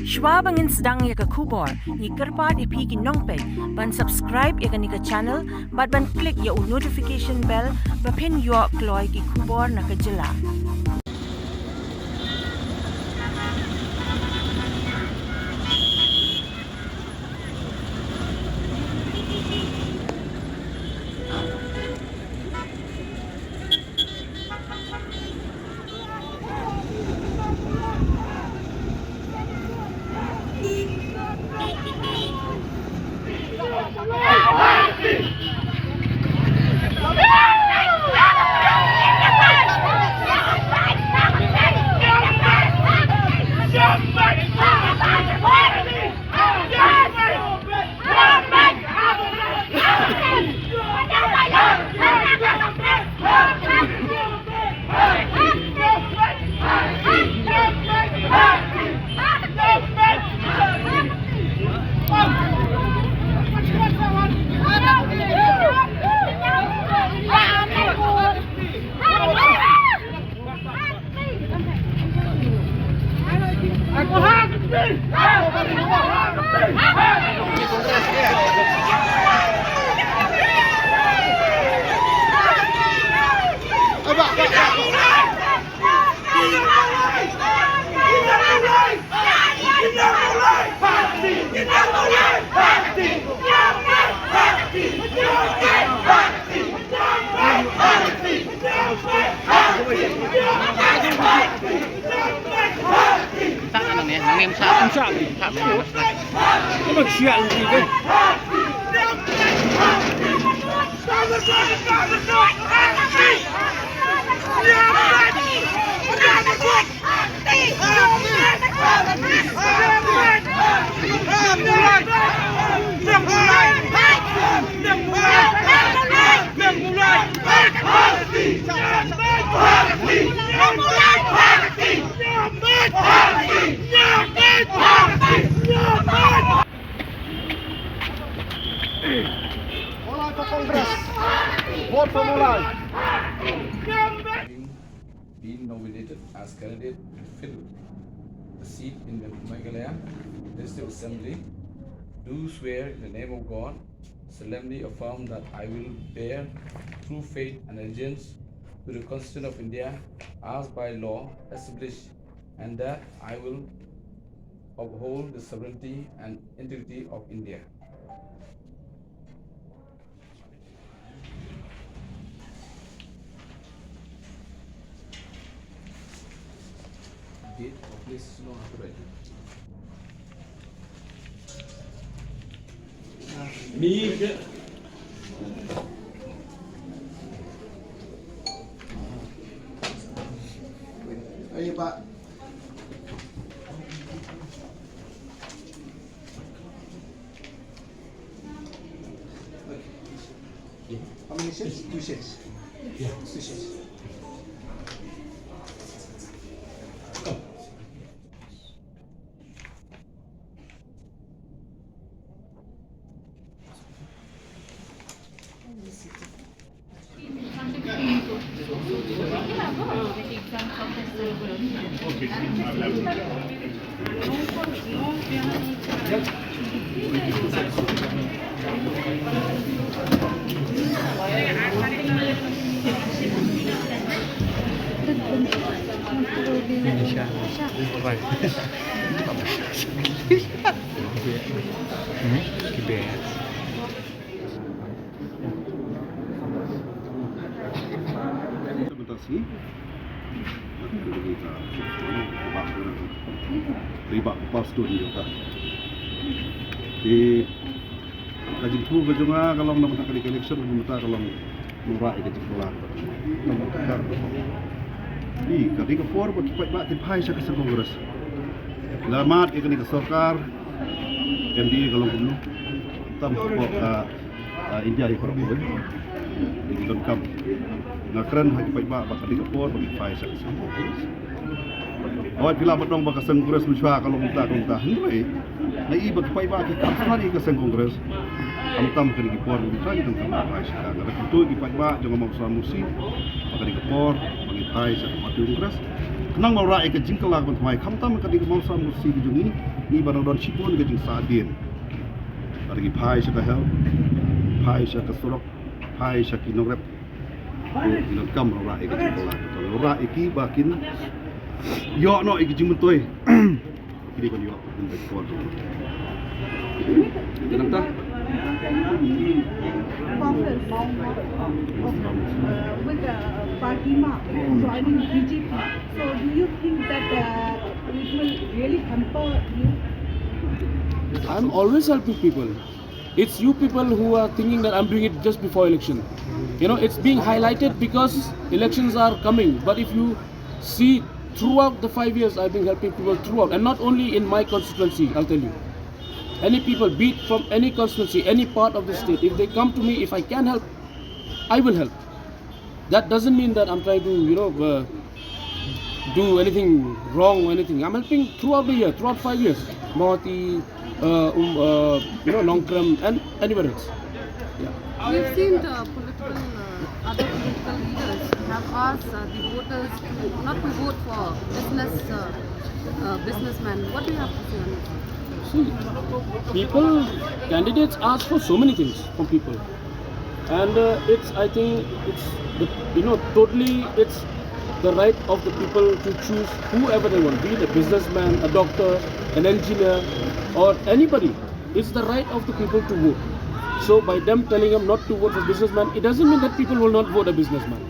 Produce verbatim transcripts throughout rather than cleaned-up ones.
Shuwa ba ngin sdang ïa ka khubor, ngi kyrpad ïa phi ki nongpeit ban subscribe ïa kane ka channel bad ban click ïa u notification bell ba phin ïoh kloi ki khubor na ka jylla. Molai for Congress. Vote for Molai. Having been nominated as candidate to fill the seat in the Meghalaya Legislative Assembly, do swear in the name of God, solemnly affirm that I will bear true faith and allegiance to the Constitution of India as by law established, and that I will uphold the sovereignty and integrity of India. Date of place is not right. Me ke. Ayo, Pak. How many sets? Two sets. Yeah. Two sets. Implementasi. Riba pas tu ni ka. Di ka jingthoh ka jong nga ka long na ka election, ka long nora ka jingpela. Di ka di ka por ba ki paidbah ki phai sha ka seng Congress. La mad ïa kane ka sorkar, M D A ka long kumno. Tam ko ka Ah, India hi paraboi. Di donkam. Nga kren ha ki paidbah ba ka dei ka por ba ki phai sha ka seng Congress. Hooid, phi lah ban ong ba ka seng Congress mynshwa ka long mynta ka long mynta. Hynrei nga i ba ki paidbah ki kam sngewbha ïa ka seng Congress. Khamtam kane ki por mynta ki donkam ban phai sha ka. Nga da kyntu ïa ki paidbah jong ka Mawkyrwat Mawsi ba ka dei ka por ba ki phai sha ka party Congress. Nang nang rah ïa ka jingkylla kaba thymmai, khamtam ka dei ka mawsam mawsi ka jong ngi, ngi ba nang don shibun ka jingsahdien. Bad ngi phai sha ka health, phai sha ka surok, phai sha ki nongrep. Ngi donkam nang rah ïa ka jingkylla, nang rah ïa ki ba kin ïoh noh ïa ka jingmyntoi. Ki dei ban ïoh ban beit kwah. Ka nangta. Congress, uh, with, uh, Fatima joining B J P. So do you think that, uh, it will really hamper you? I'm always helping people. It's you people who are thinking that I'm doing it just before election. You know, it's being highlighted because elections are coming. But if you see, throughout the five years, I've been helping people throughout, and not only in my constituency, I'll tell you. Any people, be it from any constituency, any part of the state, if they come to me, if I can help, I will help. That doesn't mean that I'm trying to, you know, uh, do anything wrong or anything. I'm helping throughout the year, throughout five years. Mawhati, uh, um, uh, you know, Nongkrem, and anywhere else. Yeah. We've seen the political, uh, other political leaders have asked, uh, the voters to not to vote for business, uh, uh, businessmen. What do you have to say on this? See, people, candidates ask for so many things from people. And, uh, it's, I think, it's, the, you know, totally it's the right of the people to choose whoever they want, be it a businessman, a doctor, an engineer, or anybody. It's the right of the people to vote. So by them telling them not to vote for businessman, it doesn't mean that people will not vote a businessman.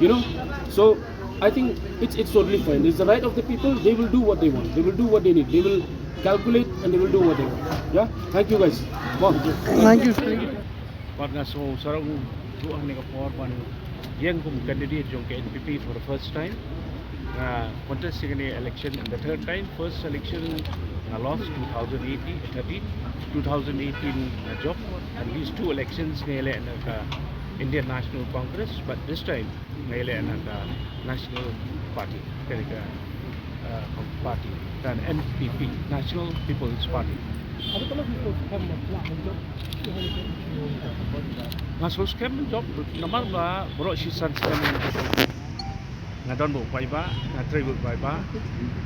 You know? So I think it's, it's totally fine. It's the right of the people. They will do what they want. They will do what they need. They will calculate and they will do what they want. Yeah? Thank you, guys. Wow. Thank you. Bad nga sngewsarong ruh ha kane ka por ban ïeng kum candidate jong ka N P P for the first time. Nga contest ïa kane election in the third time. First election nga lost two thousand eighteen, thirteen, two thousand eighteen nga jop. At least two elections nga ïaleh na ka Indian National Congress, but this time nga ïaleh na ka National Party, kane ka, uh, party, ka N P P, National People's Party. Nga shu skhem ban jop namar ba baroh shi san snem nga don bad u paidbah, nga trei bad u paidbah.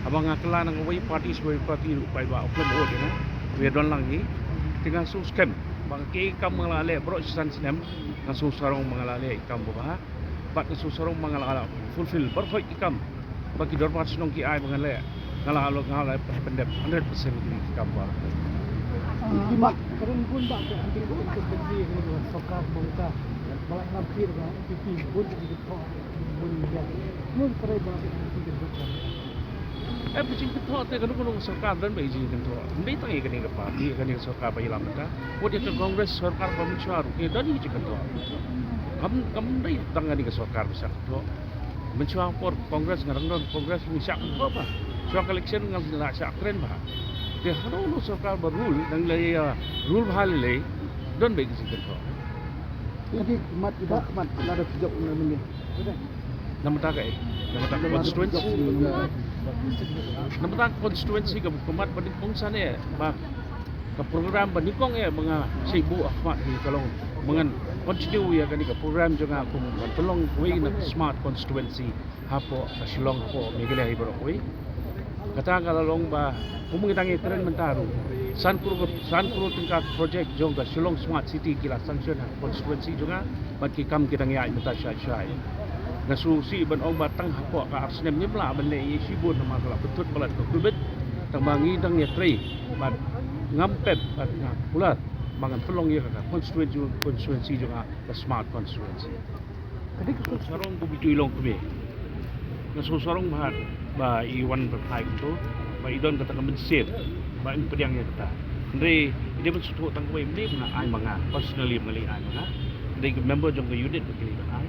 Haba nga kylla na kawei party sha kawei party, u paidbah u khlem vote ïa nga, u ïadon lang hi. Te nga shu skhem ba ka kam ba nga la leh baroh shi san snem, nga shu sarong ba nga la leh ïa ka kam ba bha. Bad nga shu sarong ba nga la, la fulfill baroh ki kam ba ki dorbar shnong ki ai ba ngan leh, nga la, nga la pyndep hundred percent ki kam ba. Ki mat kren bun ba ka anti ko ka sorkar bangka ba la ngam pir ba N P P bun ki thoh bun ya. Mun kren ba ki thoh. Eh, ba jingkynthoh te kano kano ka sorkar don ba ïa jingkynthoh. Ym dei tang ïa kane ka party, ïa kane ka sorkar ba ïalam mynta. Wat ïa ka Congress sorkar ba mynshuwa ruh ki don ïa jingkynthoh. Kam, kam dei tang kane ka sorkar ba shah kynthoh. Mynshuwa por Congress nga dang don Congress ngi shah kynthoh bha. Shuwa ka election nga la shah kren bha. Te hano hano sorkar ba rule dang leh ïa rule bha lei lei don ba ïa ka jingkynthoh. Ka dei mat, mat, mat, lada phi jop na mynne. Na mynta ka, na mynta ka constituency. Na mynta ka constituency ka, ka mat ba nyngkong sha ne ba ka program ba nyngkong eh ba nga shait buh ha khmat hi ka long ba ngan continue ïa kane ka program jong nga kum ban pynlong kawei na ka smart constituency hapoh ka Shillong, hapoh Meghalaya hi baroh kawei. Kata ka la long ba kum ngi dang ïakren mynta ruh, san klur, san klur tyngka project jong ka Shillong Smart City ki la sanction ha constituency jong nga, bad ki kam ki dang ïaid mynta shai shai. Nga sngewsih ban ong ba tang hapoh ka ar snem ngim lah ban leh ïa shibun namar ka la pynthut palat ka covid. Tang ba ngi dang ïatrei bad ngam pep bad nga kular ba ngan pynlong ïa ka constituency, constituency jong nga ka smart constituency. Ka dei ka sngewsarong kum itu i longkmie. Nga sngewsarong bha ba i wan ban phai kumto ba i don kata ka mynsiem ba in pdiang ïa kata. Hynrei i dei ban sngewthuh tang kawei, ym dei ba nga ai ma nga personally, ba nga leit ai ma nga. Hynrei ka member jong ka unit ba ki leit ban ai.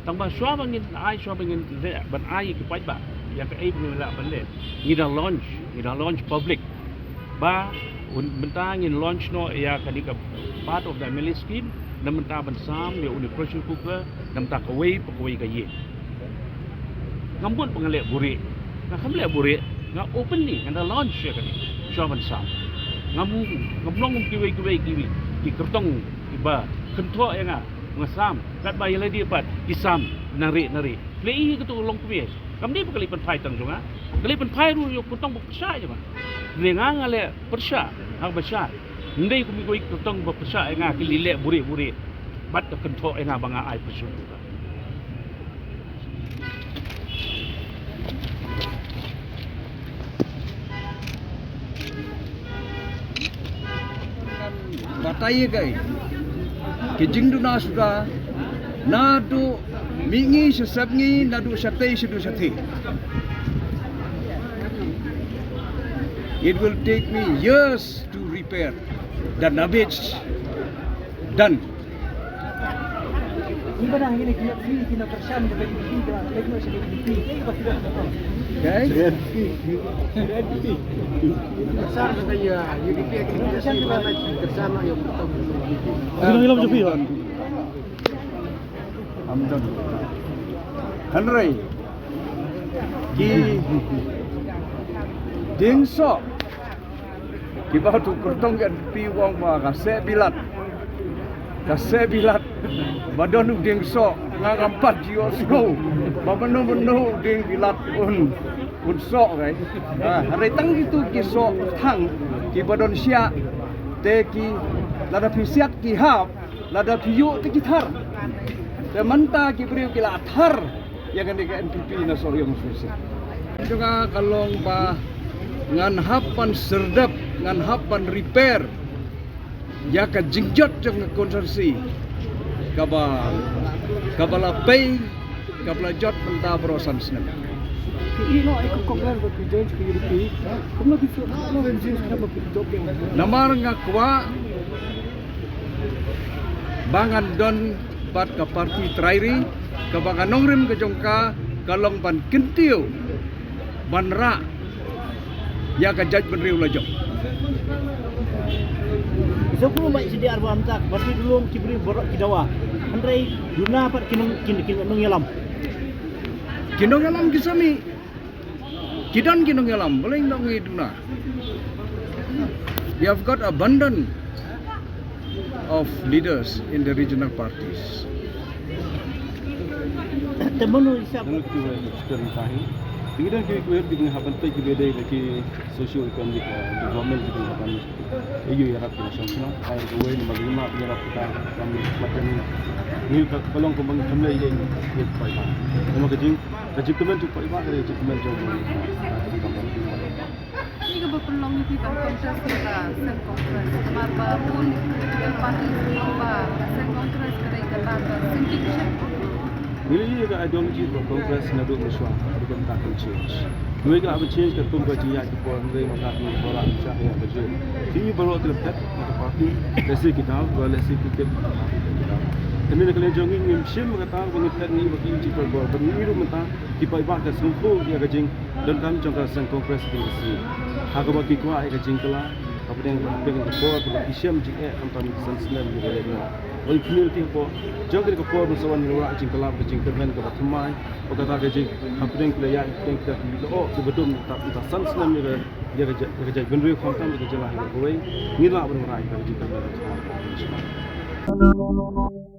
Tang ba shuwa ba ngin ai, shuwa ba ngin leh ban ai ïa ki paidbah ïa kaei ba ngin lah ban leh, ngi da launch, ngi da launch public. Ba un, mynta ngin launch noh ïa kane ka part of the M L A scheme, na mynta ban sam ïa une pressure cooker, na mynta kawei pa kawei ka ïing. Ngam mut ba nga leh buhrieh, nga kam leh buhrieh, nga openly nga da launch ïa kane shuwa ban sam. Ngam, ngam long kum kiwei kiwei kiwei ki kyrtong kiba kynthoh ïa nga, nga sam, katba ïa lade pat ki sam nangrieh nangrieh. Leh hi kato ka longkmie. Kam dei ba ka leit pynphai tang jong nga. Ka leit pynphai ruh ïa u kyrtong ba pyrshah jong nga. Ne nga nga leh pyrshah, nga ba shah. Ym dei kum iwei i kyrtong ba pyrshah ïa nga ki leit leh buhrieh buhrieh. Bad ka kynthoh ïa nga ba nga ai pyrshah. Batai ïa kaei? Ki jingduna suda naduh mihngi sha sepngi, naduh shatei shaduh shatei. It will take me years to repair the damage done. Okay? Hynrei ki dieng soh kiba u kyrtong N P P u ong ba ka seh bilat, ka seh bilat ba don u dieng soh, nga ngam pat ju ïohsngew ba mano mano u dieng bilat un, un soh, right? Ah, hynrei tang kito ki soh thang kiba don shiah, te ki, lada phi siat ki hap, lada phi ïuh te ki thar. Te mynta ki briew ki la thar ïa kane ka N P P na Sohiong Constituency. Jong nga ka long ba ngan hap ban serdep, ngan hap ban repair ïa ka jingjot jong ka constituency kaba, kaba la pei, kaba la jot mynta baroh san snem. Ki ïeh noh ïa ka Congress bad ki join sha ka U D P. Kumno phi shu, kumno phi shu shu ba phi jop ïa. Namar nga kwah ba ngan don bad ka party trai ri, kaba ka nongrim ka jong ka ka long ban kyntiew, ban rah ïa ka jaitbynriew la jong. Sa kumno ba i sdang ar ba mynta ka party dulung ki briew baroh ki dawa. Hynrei duna pat ki nong, ki, ki nongïalam. Ki nongïalam ki sa mih. Ki don ki nongïalam, balei ngi duna? We have got abundant of leaders in the regional parties. Te mano i sa. Nang kiwei ki chicken tahi. Ngi don kiwei kiwei ki ngi hap ban peit kiba dei ba ki socio economic, uh, development ki ngi hap ban ïoh ïarap ki nongshong shnong. Ai kiwei namar ngi ma ïarap kita kami mata ni. Ngi ka long kumba ngi khamlei ïa ngi paidbah. Namar ka jing Ka jingkmen jong paidbah ka dei ka jingkmen jong. Ïa kaba pynlong ïa phi ban contest ïa ka seng Congress. Namar ba bun political parties ki ong ba ka seng Congress ka dei ka la ka sinking ship. Ngi la ïohi ïa ka ideology ka Congress naduh mynshuwa, haduh mynta kam change. Ngi la ïohi ka la ban change katkum ka jingïaid ka por, hynrei mynta ka por la shah ïa ka jong. Ki baroh ki la phet na ka party, lehse ki daw, lehse ki tip. Kane na ka liang jong ngi ngim shim kata ba ngi phet ngi ba ki jingpynbor ba ngi ruh mynta. Ki paidbah ka sngewthuh ïa ka jingdonkam jong ka seng Congress ka dei ka sngi. Ha kaba ki kwah ïa ka jingkylla hapdeng, hapdeng ka por ba ki shem jingeh khamtam ki san snem ïa ka leit noh. Oi, kine ki por jong ka por ba sa wan ïa ka jingkylla ka jingkyrmen kaba thymmai. Ba kata ka jing hapdeng ki la ïaid hapdeng kita ki la oh kiba dum ta san snem ïa ka, ïa ka jaitbynriew khamtam ïa ka jylla ïa kawei. Ngi lah ban wanrah ïa ka jingkyrmen kaba thymmai.